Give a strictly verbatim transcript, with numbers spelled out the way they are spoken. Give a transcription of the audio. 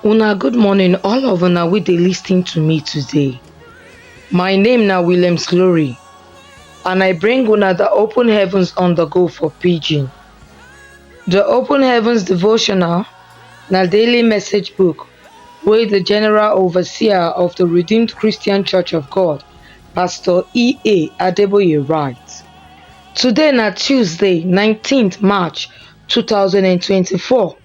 Una good morning, all of una wey dey listen to me today. My name na Williams Glory, and I bring una the Open Heavens on the Go for Pidgin. The Open Heavens devotional na daily message book wey the General Overseer of the Redeemed Christian Church of God, Pastor E A Adeboye, writes. Today na Tuesday, nineteenth March two thousand and twenty-four.